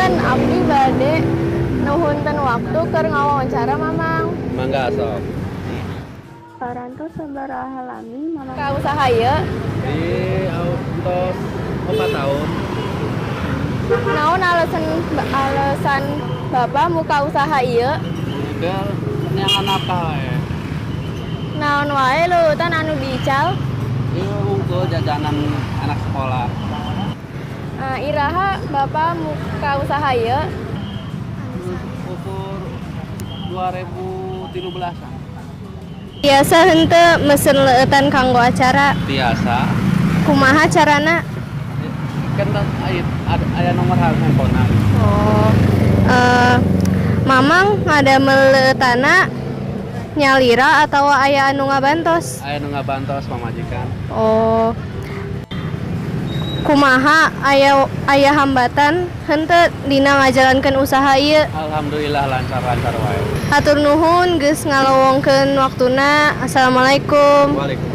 Punten, abdi bade nuhunkeun waktu keur ngawawancara Mamang. Mangga, sok. Parantos sabaraha lami Mamang ka usaha ieu? Di tos 4 tahun. Naon alasan alasan Bapak muka usaha ieu? Udah neangan apa wae. Naon wae leueutan anu diical? Ieu unggul jajanan anak sekolah. Nah, iraha Bapak muka usaha ieu? Ukur 2013-an. Biasa henteu mesen leueutan kanggo acara? Biasa. Kumaha carana? Kan aya aya nomor handphone. Oh. Mamang ngadamel leueutanna nyalira atau aya anu ngabantos? Aya nu ngabantos, pamajikan. Oh. Kumaha, aya aya hambatan henteu dina ngajalankeun usaha ieu? Alhamdulillah, lancar-lancar wae. Hatur nuhun geus ngalowongkeun waktuna. Assalamualaikum. Waalaikumsalam.